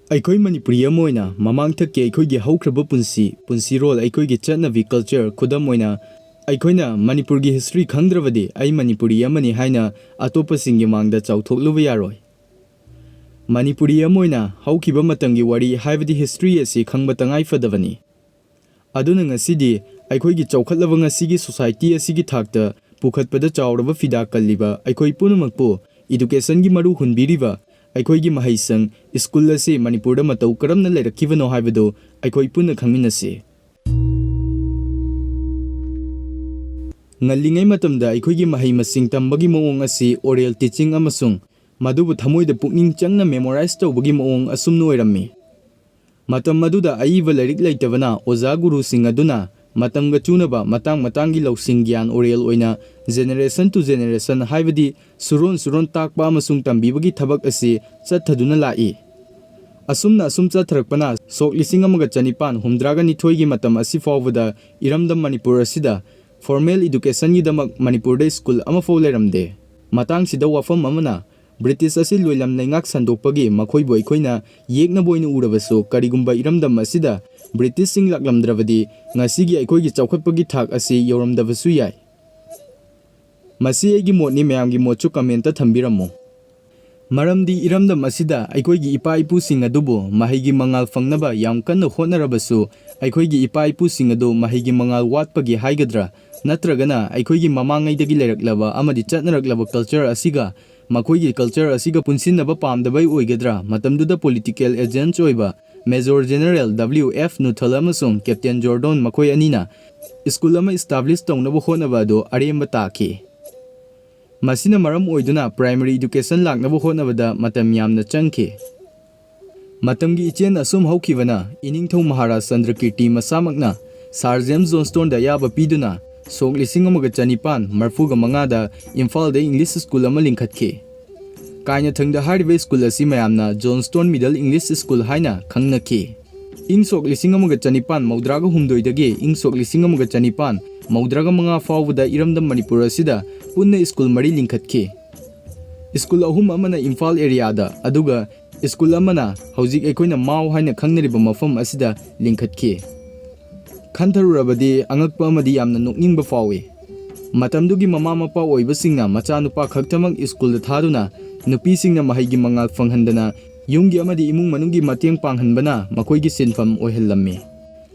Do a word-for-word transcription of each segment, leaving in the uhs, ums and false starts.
ꯑꯩꯈꯣꯏ ꯃꯅꯤꯄꯨꯔꯤ ꯑꯃ ꯑꯣꯏꯅ ꯃꯃꯥꯡꯊꯛꯀꯤ ꯑꯩꯈꯣꯏꯒꯤ ꯍꯧꯈ꯭ꯔꯕ ꯄꯨꯟꯁꯤ, ꯄꯨꯟꯁꯤꯔꯣꯜ, ꯑꯩꯈꯣꯏꯒꯤ ꯆꯠꯅꯕꯤ, culture, ꯈꯨꯗꯝ ꯑꯣꯏꯅ ꯑꯩꯈꯣꯏꯅ ꯃꯅꯤꯄꯨꯔꯒꯤ history ꯈꯪꯗ꯭ꯔꯕꯗꯤ ꯑꯩ ꯃꯅꯤꯄꯨꯔꯤ ꯑꯃꯅꯤ ꯍꯥꯏꯅ ꯑꯇꯣꯞꯄꯁꯤꯡꯒꯤ ꯃꯥꯡꯗ ꯆꯥꯎꯊꯣꯛꯂꯨꯕ ꯌꯥꯔꯣꯏ꯫ ꯃꯅꯤꯄꯨꯔꯤ ꯑꯃ ꯑꯣꯏꯅ ꯍꯧꯈꯤꯕ ꯃꯇꯝꯒꯤ ꯋꯥꯔꯤ ꯍꯥꯏꯕꯗꯤ history ꯑꯁꯤ ꯈꯪꯕ ꯇꯉꯥꯏ ꯐꯗꯕꯅꯤ꯫ ꯑꯗꯨꯅ ꯉꯁꯤꯗꯤ ꯑꯩꯈꯣꯏꯒꯤ ꯆꯥꯎꯈꯠꯂꯕ ꯉꯁꯤꯒꯤ society ꯑꯁꯤꯒꯤ ꯊꯥꯛꯇ ꯄꯨꯈꯠꯄꯗ ꯆꯥꯎꯔꯕ ꯐꯤꯗꯥ ꯀꯜꯂꯤꯕ ꯑꯩꯈꯣꯏ ꯄꯨꯝꯅꯃꯛꯄꯨ educationꯒꯤ ꯃꯔꯨ ꯍꯨꯟꯕꯤꯔꯤꯕ ꯑꯩꯈꯣꯏꯒꯤ ꯃꯍꯩꯁꯪ, school ꯑꯁꯤ ꯃꯅꯤꯄꯨꯔꯗ ꯃꯇꯧ ꯀꯔꯝꯅ ꯂꯩꯔꯛꯈꯤꯕꯅꯣ ꯍꯥꯏꯕꯗꯨ ꯑꯩꯈꯣꯏ ꯄꯨꯟꯅ ꯈꯪꯃꯤꯟꯅꯁꯤ꯫ ꯉꯜꯂꯤꯉꯩ ꯃꯇꯝꯗ ꯑꯩꯈꯣꯏꯒꯤ ꯃꯍꯩ ꯃꯁꯤꯡ ꯇꯝꯕꯒꯤ ꯃꯑꯣꯡ ꯑꯁꯤ oral teaching ꯑꯃꯁꯨꯡ ꯃꯗꯨꯕꯨ ꯊꯃꯣꯏꯗ ꯄꯨꯛꯅꯤꯡ ꯆꯪꯅ memorize ꯇꯧꯕꯒꯤ ꯃꯑꯣꯡ ꯑꯁꯨꯝꯅ ꯑꯣꯏꯔꯝꯃꯤ꯫ ꯃꯇꯝ ꯑꯗꯨꯗ ꯑꯏꯕ ꯂꯥꯏꯔꯤꯛ ꯂꯩꯇꯕꯅ ꯑꯣꯖꯥ ꯒꯨꯔꯨꯁꯤꯡ ꯑꯗꯨꯅ ꯃꯇꯝꯒ ꯆꯨꯅꯕ ꯃꯇꯥꯡ ꯃꯇꯥꯡꯒꯤ ꯂꯧꯁꯤꯡ ꯒ꯭ꯌꯥꯟ oral ꯑꯣꯏꯅ generation to generation ꯍꯥꯏꯕꯗꯤ ꯁꯨꯔꯣꯟ ꯁꯨꯔꯣꯟ ꯇꯥꯛꯄ ꯑꯃꯁꯨꯡ ꯇꯝꯕꯤꯕꯒꯤ ꯊꯕꯛ ꯑꯁꯤ ꯆꯠꯊꯗꯨꯅ ꯂꯥꯛꯏ꯫ ꯑꯁꯨꯝꯅ ꯑꯁꯨꯝ ꯆꯠꯊꯔꯛꯄꯅ ꯁꯣꯛ ꯂꯤꯁꯤꯡ ꯑꯃꯒ ꯆꯅꯤꯄꯥꯟ ꯍꯨꯝꯗ꯭ꯔꯥꯒ ꯅꯤꯊꯣꯏꯒꯤ ꯃꯇꯝ ꯑꯁꯤ ꯐꯥꯎꯕꯗ ꯏꯔꯝꯗꯝ ꯃꯅꯤꯄꯨꯔ ꯑꯁꯤꯗ formal educationꯒꯤꯗꯃꯛ ꯃꯅꯤꯄꯨꯔꯗ school ꯑꯃꯐꯥꯎ ꯂꯩꯔꯝꯗꯦ꯫ ꯃꯇꯥꯡꯁꯤꯗ ꯋꯥꯐꯝ ꯑꯃꯅ, ꯕ꯭ꯔꯤꯇꯤꯁ ꯑꯁꯤ ꯂꯣꯏꯂꯝ ꯂꯩꯉꯥꯛ ꯁꯟꯗꯣꯛꯄꯒꯤ ꯃꯈꯣꯏꯕꯨ ꯑꯩꯈꯣꯏꯅ ꯌꯦꯛꯅꯕ ꯑꯣꯏꯅ ꯎꯔꯕꯁꯨ, ꯀꯔꯤꯒꯨꯝꯕ ꯏꯔꯝꯗꯝ ꯑꯁꯤꯗ ꯕ꯭ꯔꯤꯇꯤꯁꯁꯤꯡ ꯂꯥꯛꯂꯝꯗ꯭ꯔꯕꯗꯤ ꯉꯁꯤꯒꯤ ꯑꯩꯈꯣꯏꯒꯤ ꯆꯥꯎꯈꯠꯄꯒꯤ ꯊꯥꯛ ꯑꯁꯤ ꯌꯧꯔꯝꯗꯕꯁꯨ ꯌꯥꯏ꯫ ꯃꯁꯤ ꯑꯩꯒꯤ ꯃꯣꯠꯅꯤ, ꯃꯌꯥꯝꯒꯤ ꯃꯣꯠꯁꯨ commentꯇ ꯊꯝꯕꯤꯔꯝꯃꯨ꯫ ꯃꯔꯝꯗꯤ ꯏꯔꯝꯗꯝ ꯑꯁꯤꯗ ꯑꯩꯈꯣꯏꯒꯤ ꯏꯄꯥ ꯏꯄꯨꯁꯤꯡ ꯑꯗꯨꯕꯨ ꯃꯍꯩꯒꯤ ꯃꯉꯥꯜ ꯐꯪꯅꯕ ꯌꯥꯝ ꯀꯟꯅ ꯍꯣꯠꯅꯔꯕꯁꯨ, ꯑꯩꯈꯣꯏꯒꯤ ꯏꯄꯥ ꯏꯄꯨꯁꯤꯡ ꯑꯗꯨ ꯃꯍꯩꯒꯤ ꯃꯉꯥꯜ ꯋꯥꯠꯄꯒꯤ ꯍꯥꯏꯒꯗ꯭ꯔꯥ, ꯅꯠꯇ꯭ꯔꯒꯅ ꯑꯩꯈꯣꯏꯒꯤ ꯃꯃꯥꯡꯉꯩꯗꯒꯤ ꯂꯩꯔꯛꯂꯕ ꯑꯃꯗꯤ ꯆꯠꯅꯔꯛꯂꯕ culture ꯑꯁꯤꯒ, ꯃꯈꯣꯏꯒꯤ culture ꯑꯁꯤꯒ ꯄꯨꯟꯁꯤꯟꯅꯕ ꯄꯥꯝꯗꯕꯩ ꯑꯣꯏꯒꯗ꯭ꯔꯥ, ꯃꯇꯝꯗꯨꯗ political agents ꯑꯣꯏꯕ Major General W F Nuthall ꯑꯃꯁꯨꯡ Captain Gordon ꯃꯈꯣꯏ ꯑꯅꯤꯅ school ꯑꯃ establish ꯇꯧꯅꯕ ꯍꯣꯠꯅꯕ ꯑꯗꯨ ꯑꯔꯦꯝꯕ ꯇꯥꯈꯤ꯫ ꯃꯁꯤꯅ ꯃꯔꯝ ꯑꯣꯏꯗꯨꯅ primary education ꯂꯥꯛꯅꯕ ꯍꯣꯠꯅꯕꯗ ꯃꯇꯝ ꯌꯥꯝꯅ ꯆꯪꯈꯤ꯫ ꯃꯇꯝꯒꯤ ꯏꯆꯦꯜ ꯑꯁꯨꯝ ꯍꯧꯈꯤꯕꯅ ꯏꯅꯤꯡꯊꯧ ꯃꯍꯥꯔꯥꯖ ꯆꯟꯗ꯭ꯔꯀꯤꯔꯇꯤ ꯃꯁꯥꯃꯛꯅ Sir James Johnstonꯗ ꯑꯌꯥꯕ ꯄꯤꯗꯨꯅ ꯁꯣꯛ ꯂꯤꯁꯤꯡ ꯑꯃꯒ ꯆꯅꯤꯄꯥꯟ ꯃꯔꯤꯐꯨꯒ ꯃꯉꯥꯗ ꯏꯝꯐꯥꯜꯗ English school ꯑꯃ ꯂꯤꯡꯈꯠꯈꯤ꯫ ꯀꯥꯏꯅꯊꯪꯗ ꯍꯥꯏꯔꯤꯕ school ꯑꯁꯤ ꯃꯌꯥꯝꯅ Johnstone Middle English School ꯍꯥꯏꯅ ꯈꯪꯅꯈꯤ꯫ ꯏꯪ ꯁꯣꯛ ꯂꯤꯁꯤꯡ ꯑꯃꯒ ꯆꯅꯤꯄꯥꯟ ꯃꯧꯗ꯭ꯔꯥꯒ ꯍꯨꯝꯗꯣꯏꯗꯒꯤ ꯏꯪ ꯁꯣꯛ ꯂꯤꯁꯤꯡ ꯑꯃꯒ ꯆꯅꯤꯄꯥꯟ ꯃꯧꯗ꯭ꯔꯥꯒ ꯃꯉꯥ ꯐꯥꯎꯕꯗ ꯏꯔꯝꯗꯝ ꯃꯅꯤꯄꯨꯔ ꯑꯁꯤꯗ ꯄꯨꯟꯅ school ꯃꯔꯤ ꯂꯤꯡꯈꯠꯈꯤ꯫ School ꯑꯍꯨꯝ ꯑꯃꯅ ꯏꯝꯐꯥꯜ areaꯗ, ꯑꯗꯨꯒ ꯁ꯭ꯀꯨꯜ ꯑꯃꯅ ꯍꯧꯖꯤꯛ ꯑꯩꯈꯣꯏꯅ ꯃꯥꯎ ꯍꯥꯏꯅ ꯈꯪꯅꯔꯤꯕ ꯃꯐꯝ ꯑꯁꯤꯗ ꯂꯤꯡꯈꯠꯈꯤ꯫ ꯈꯟꯊꯔꯨꯔꯕꯗꯤ ꯑꯉꯛꯄ ꯑꯃꯗꯤ ꯌꯥꯝꯅ ꯅꯣꯛꯅꯤꯡꯕ ꯐꯥꯎꯏ꯫ ꯃꯇꯝꯗꯨꯒꯤ ꯃꯃꯥ ꯃꯄꯥ ꯑꯣꯏꯕꯁꯤꯡꯅ ꯃꯆꯥꯅꯨꯄꯥ ꯈꯛꯇꯃꯛ ꯁ꯭ꯀꯨꯜꯗ ꯊꯥꯗꯨꯅ ꯅꯨꯄꯤꯁꯤꯡꯅ ꯃꯍꯩꯒꯤ ꯃꯉꯥꯜ ꯐꯪꯍꯟꯗꯅ ꯌꯨꯝꯒꯤ ꯑꯃꯗꯤ ꯏꯃꯨꯡ ꯃꯅꯨꯡꯒꯤ ꯃꯇꯦꯡ ꯄꯥꯡꯍꯟꯕꯅ ꯃꯈꯣꯏꯒꯤ ꯁꯤꯟꯐꯝ ꯑꯣꯏꯍꯜꯂꯝꯃꯤ꯫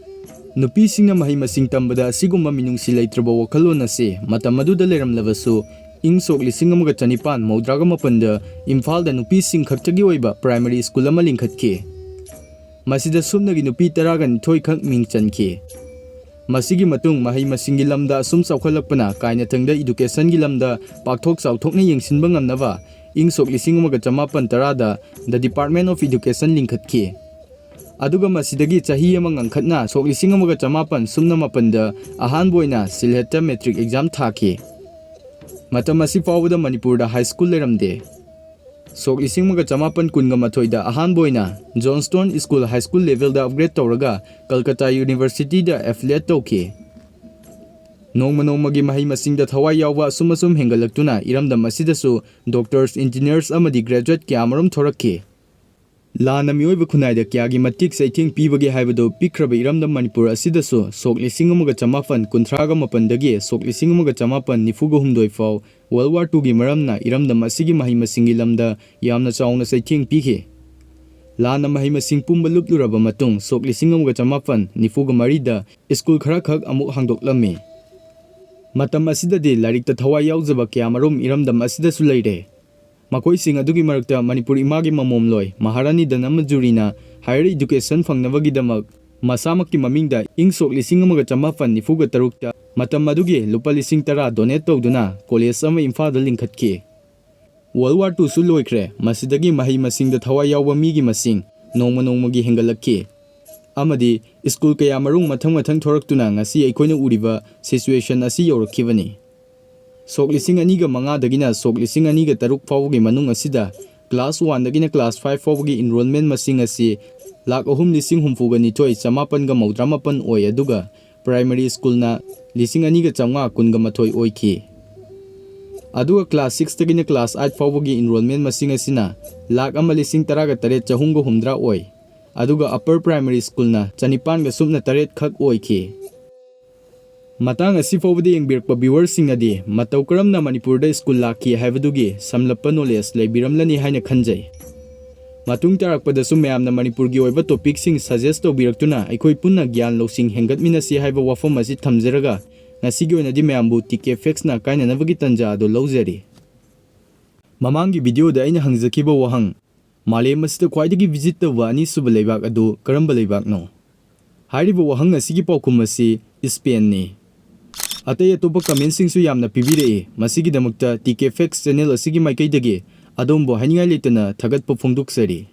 ꯅꯨꯄꯤꯁꯤꯡꯅ ꯃꯍꯩ ꯃꯁꯤꯡ ꯇꯝꯕꯗ ꯑꯁꯤꯒꯨꯝꯕ ꯃꯤꯅꯨꯡꯁꯤ ꯂꯩꯇ꯭ꯔꯕ ꯋꯥꯈꯜꯂꯣꯟ ꯑꯁꯤ ꯃꯇꯝ ꯑꯗꯨꯗ ꯂꯩꯔꯝꯂꯕꯁꯨ, ꯏꯪ ꯁꯣꯛ ꯂꯤꯁꯤꯡ ꯑꯃꯒ ꯆꯅꯤꯄꯥꯟ ꯃꯧꯗ꯭ꯔꯥꯒ ꯃꯥꯄꯟꯗ ꯏꯝꯐꯥꯜꯗ ꯅꯨꯄꯤꯁꯤꯡ ꯈꯛꯇꯒꯤ ꯑꯣꯏꯕ ꯄ꯭ꯔꯥꯏꯃꯔꯤ ꯁ꯭ꯀꯨꯜ ꯑꯃ ꯂꯤꯡꯈꯠꯈꯤ꯫ ꯃꯁꯤꯗ ꯁꯨꯞꯅꯒꯤ ꯅꯨꯄꯤ ꯇꯔꯥꯒ ꯅꯤꯊꯣꯏ ꯈꯛ ꯃꯤꯡ ꯆꯟꯈꯤ꯫ ꯃꯁꯤꯒꯤ ꯃꯇꯨꯡ ꯃꯍꯩ ꯃꯁꯤꯡꯒꯤ ꯂꯝꯗ ꯑꯁꯨꯝ ꯆꯥꯎꯈꯠꯂꯛꯄꯅ ꯀꯥꯏꯅꯊꯪꯗ ꯏꯗꯨꯀꯦꯁꯟꯒꯤ ꯂꯝꯗ ꯄꯥꯛꯊꯣꯛ ꯆꯥꯎꯊꯣꯛꯅ ꯌꯦꯡꯁꯤꯟꯕ ꯉꯝꯅꯕ ꯏꯪ ꯁꯣꯛ ꯂꯤꯁꯤꯡ ꯑꯃꯒ ꯆꯃꯥꯄꯟ ꯇꯔꯥꯗ The Department of Education ꯂꯤꯡꯈꯠꯈꯤ꯫ ꯑꯗꯨꯒ ꯃꯁꯤꯗꯒꯤ ꯆꯍꯤ ꯑꯃ ꯉꯟꯈꯠꯅ ꯁꯣꯛ ꯂꯤꯁꯤꯡ ꯑꯃꯒ ꯆꯃꯥꯄꯟ ꯁꯨꯞꯅ ꯃꯥꯄꯟꯗ ꯑꯍꯥꯟꯕ ꯑꯣꯏꯅ ꯁꯤꯜꯍꯦꯠꯇ ꯃꯦꯇ꯭ꯔꯤꯛ ꯑꯦꯛꯖꯥꯝ ꯊꯥꯈꯤ꯫ ꯃꯇꯝ ꯑꯁꯤ ꯐꯥꯎꯕꯗ ꯃꯅꯤꯄꯨꯔꯗ ꯍꯥꯏ ꯁ꯭ꯀꯨꯜ ꯂꯩꯔꯝꯗꯦ꯫ ꯁꯣꯛ ꯂꯤꯁꯤꯡ ꯑꯃꯒ ꯆꯃꯥꯄꯟ ꯀꯨꯟꯒ ꯃꯥꯊꯣꯏꯗ ꯑꯍꯥꯟꯕ ꯑꯣꯏꯅ ꯖꯣꯟꯁꯇꯣꯟ ꯁ꯭ꯀꯨꯜ ꯍꯥꯏ ꯁ꯭ꯀꯨꯜ ꯂꯦꯚꯦꯜꯗ ꯑꯞꯒ꯭ꯔꯦꯗ ꯇꯧꯔꯒ ꯀꯜꯀꯇꯥ ꯌꯨꯅꯤꯚꯔꯁꯤꯇꯤꯗ ꯑꯦꯐꯤꯂꯤꯌꯦꯠ ꯇꯧꯈꯤ꯫ ꯅꯣꯡꯃ ꯅꯣꯡꯃꯒꯤ ꯃꯍꯩ ꯃꯁꯤꯡꯗ ꯊꯋꯥꯏ ꯌꯥꯎꯕ ꯑꯁꯨꯝ ꯑꯁꯨꯝ ꯍꯦꯟꯒꯠꯂꯛꯇꯨꯅ ꯏꯔꯝꯗꯝ ꯑꯁꯤꯗꯁꯨ ꯗꯣꯛꯇꯔꯁ, ꯏꯟꯖꯤꯅꯤꯌꯔꯁ ꯑꯃꯗꯤ ꯒ꯭ꯔꯦꯖꯨꯋꯦꯠ ꯀꯌꯥꯃꯔꯨꯝ ꯊꯣꯔꯛꯈꯤ꯫ ꯂꯥꯟꯅ ꯃꯤꯑꯣꯏꯕ ꯈꯨꯟꯅꯥꯏꯗ ꯀꯌꯥꯒꯤ ꯃꯇꯤꯛ ꯆꯩꯊꯦꯡ ꯄꯤꯕꯒꯦ ꯍꯥꯏꯕꯗꯨ ꯄꯤꯛꯈ꯭ꯔꯕ ꯏꯔꯝꯗꯝ ꯃꯅꯤꯄꯨꯔ ꯑꯁꯤꯗꯁꯨ ꯁꯣꯛ ꯂꯤꯁꯤꯡ ꯑꯃꯒ ꯆꯃꯥꯄꯟ ꯀꯨꯟꯊ꯭ꯔꯥꯒ ꯃꯥꯄꯟꯗꯒꯤ ꯁꯣꯛ ꯂꯤꯁꯤꯡ ꯑꯃꯒ ꯆꯃꯥꯄꯟ ꯅꯤꯐꯨꯒ ꯍꯨꯝꯗꯣꯏ ꯐꯥꯎ ꯋꯥꯔꯜ ꯋꯥꯔ ꯇꯨꯒꯤ ꯃꯔꯝꯅ ꯏꯔꯝꯗꯝ ꯑꯁꯤꯒꯤ ꯃꯍꯩ ꯃꯁꯤꯡꯒꯤ ꯂꯝꯗ ꯌꯥꯝꯅ ꯆꯥꯎꯅ ꯆꯩꯊꯦꯡ ꯄꯤꯈꯤ꯫ ꯂꯥꯟꯅ ꯃꯍꯩ ꯃꯁꯤꯡ ꯄꯨꯝꯕ ꯂꯨꯞꯂꯨꯔꯕ ꯃꯇꯨꯡ ꯁꯣꯛ ꯂꯤꯁꯤꯡ ꯑꯃꯒ ꯆꯃꯥꯄꯟ ꯅꯤꯐꯨꯒ ꯃꯔꯤꯗ ꯁ꯭ꯀꯨꯜ ꯈꯔꯈꯛ ꯑꯃꯨꯛ ꯍꯥꯡꯗꯣꯛꯂꯝꯃꯤ꯫ ꯃꯇꯝ ꯑꯁꯤꯗꯗꯤ ꯂꯥꯏꯔꯤꯛꯇ ꯊꯋꯥꯏ ꯌꯥꯎꯖꯕ ꯀꯌꯥꯃꯔꯨꯝ ꯏꯔꯝꯗꯝ ꯑꯁꯤꯗꯁꯨ ꯂꯩꯔꯦ꯫ ꯃꯈꯣꯏꯁꯤꯡ ꯑꯗꯨꯒꯤ ꯃꯔꯛꯇ ꯃꯅꯤꯄꯨꯔ ꯏꯃꯥꯒꯤ ꯃꯃꯣꯝꯂꯣꯏ ꯃꯍꯥꯔꯥꯅꯤ ꯙꯅꯃꯟꯖꯨꯔꯤꯅ higher education ꯐꯪꯅꯕꯒꯤꯗꯃꯛ ꯃꯁꯥꯃꯛꯀꯤ ꯃꯃꯤꯡꯗ ꯏꯪ ꯁꯣꯛ ꯂꯤꯁꯤꯡ ꯑꯃꯒ ꯆꯃꯥꯄꯟ ꯅꯤꯐꯨꯒ ꯇꯔꯨꯛꯇ ꯃꯇꯝ ꯑꯗꯨꯒꯤ ꯂꯨꯄꯥ ꯂꯤꯁꯤꯡ ꯇꯔꯥ donate ꯇꯧꯗꯨꯅ ꯀꯣꯂꯦꯖ ꯑꯃ ꯏꯝꯐꯥꯜꯗ ꯂꯤꯡꯈꯠꯈꯤ꯫ ꯋꯥꯔꯜ ꯋꯥꯔ ꯇꯨꯁꯨ ꯂꯣꯏꯈ꯭ꯔꯦ꯫ ꯃꯁꯤꯗꯒꯤ ꯃꯍꯩ ꯃꯁꯤꯡꯗ ꯊꯋꯥꯏ ꯌꯥꯎꯕ ꯃꯤꯒꯤ ꯃꯁꯤꯡ ꯅꯣꯡꯃ ꯅꯣꯡꯃꯒꯤ ꯍꯦꯟꯒꯠꯂꯛꯈꯤ꯫ ꯑꯃꯗꯤ ꯁ꯭ꯀꯨꯜ ꯀꯌꯥ ꯃꯔꯨꯝ ꯃꯊꯪ ꯃꯊꯪ ꯊꯣꯔꯛꯇꯨꯅ ꯉꯁꯤ ꯑꯩꯈꯣꯏꯅ ꯎꯔꯤꯕ situation ꯑꯁꯤ ꯌꯧꯔꯛꯈꯤꯕꯅꯤ꯫ ꯁꯣꯛ ꯂꯤꯁꯤꯡ ꯑꯅꯤꯒ ꯃꯉꯥꯗꯒꯤꯅ ꯁꯣꯛ ꯂꯤꯁꯤꯡ ꯑꯅꯤꯒ ꯇꯔꯨꯛ ꯐꯥꯎꯕꯒꯤ ꯃꯅꯨꯡ ꯑꯁꯤꯗ class one ꯗꯒꯤꯅ class five ꯐꯥꯎꯕꯒꯤ enrollment ꯃꯁꯤꯡ ꯑꯁꯤ ꯂꯥꯈ ꯑꯍꯨꯝ ꯂꯤꯁꯤꯡ ꯍꯨꯝꯐꯨꯒ ꯅꯤꯊꯣꯏ ꯆꯃꯥꯄꯟꯒ ꯃꯧꯗ꯭ꯔꯥ ꯃꯥꯄꯟ ꯑꯣꯏ, ꯑꯗꯨꯒ primary ꯁ꯭ꯀꯨꯜꯅ ꯂꯤꯁꯤꯡ ꯑꯅꯤꯒ ꯆꯥꯝꯃꯉꯥ ꯀꯨꯟꯒ ꯃꯥꯊꯣꯏ ꯑꯣꯏꯈꯤ꯫ ꯑꯗꯨꯒ class six ꯇꯒꯤꯅ class eight ꯐꯥꯎꯕꯒꯤ enrollment ꯃꯁꯤꯡ ꯑꯁꯤꯅ ꯂꯥꯈ ꯑꯃ ꯂꯤꯁꯤꯡ ꯇꯔꯥꯒ ꯇꯔꯦꯠ ꯆꯍꯨꯝꯒ ꯍꯨꯝꯗ꯭ꯔꯥ ꯑꯣꯏ꯫ ꯑꯗꯨꯒ upper primary school ꯅ ꯆꯅꯤꯄꯥꯟꯒ ꯁꯨꯞꯅ ꯇꯔꯦꯠ ꯈꯛ ꯑꯣꯏꯈꯤ꯫ ꯃꯇꯥꯡ ꯑꯁꯤ ꯐꯥꯎꯕꯗ ꯌꯦꯡꯕꯤꯔꯛꯄ viewer ꯁꯤꯡꯅꯗꯤ ꯃꯇꯧ ꯀꯔꯝꯅ ꯃꯅꯤꯄꯨꯔꯗ school ꯂꯥꯛꯈꯤ ꯍꯥꯏꯕꯗꯨꯒꯤ ꯁꯝꯂꯞꯄ knowledge ꯂꯩꯕꯤꯔꯝꯂꯅꯤ ꯍꯥꯏꯅ ꯈꯟꯖꯩ꯫ ꯃꯇꯨꯡ ꯇꯥꯔꯛꯄꯗꯁꯨ ꯃꯌꯥꯝꯅ ꯃꯅꯤꯄꯨꯔꯒꯤ ꯑꯣꯏꯕ topic ꯁꯤꯡ suggest ꯇꯧꯕꯤꯔꯛꯇꯨꯅ ꯑꯩꯈꯣꯏ ꯄꯨꯟꯅ ꯒ꯭ꯌꯥꯟ ꯂꯧꯁꯤꯡ ꯍꯦꯟꯒꯠꯃꯤꯟꯅꯁꯤ ꯍꯥꯏꯕ ꯋꯥꯐꯝ ꯑꯁꯤ ꯊꯝꯖꯔꯒ, ꯉꯁꯤꯒꯤ ꯑꯣꯏꯅꯗꯤ ꯃꯌꯥꯝꯕꯨ T K Facts ꯅ ꯀꯥꯏꯅꯅꯕꯒꯤ ꯇꯥꯟꯖꯥ ꯑꯗꯨ ꯂꯧꯖꯔꯤ꯫ ꯃꯃꯥꯡꯒꯤ video ꯗ ꯑꯩꯅ ꯍꯪꯖꯈꯤꯕ ꯋꯥꯍꯪ, ꯃꯥꯂꯦꯝ ꯑꯁꯤꯗ ꯈ꯭ꯋꯥꯏꯗꯒꯤ visit ꯇꯧꯕ ꯑꯅꯤꯁꯨꯕ ꯂꯩꯕꯥꯛ ꯑꯗꯨ ꯀꯔꯝꯕ ꯂꯩꯕꯥꯛꯅꯣ? ꯍꯥꯏꯔꯤꯕ ꯋꯥꯍꯪ ꯑꯁꯤꯒꯤ ꯄꯥꯎꯈꯨꯝ ꯑꯁꯤ Spain ꯅꯤ꯫ ꯑꯇꯩ ꯑꯇꯣꯞꯄ comment ꯁꯤꯡꯁꯨ ꯌꯥꯝꯅ ꯄꯤꯕꯤꯔꯛꯏ, ꯃꯁꯤꯒꯤꯗꯃꯛꯇ T K Facts channel ꯑꯁꯤꯒꯤ ꯃꯥꯏꯀꯩꯗꯒꯤ ꯑꯗꯣꯝꯕꯨ ꯍꯥꯏꯅꯤꯡꯉꯥꯏ ꯂꯩꯇꯅ ꯊꯥꯒꯠꯄ ꯐꯣꯡꯗꯣꯛꯆꯔꯤ꯫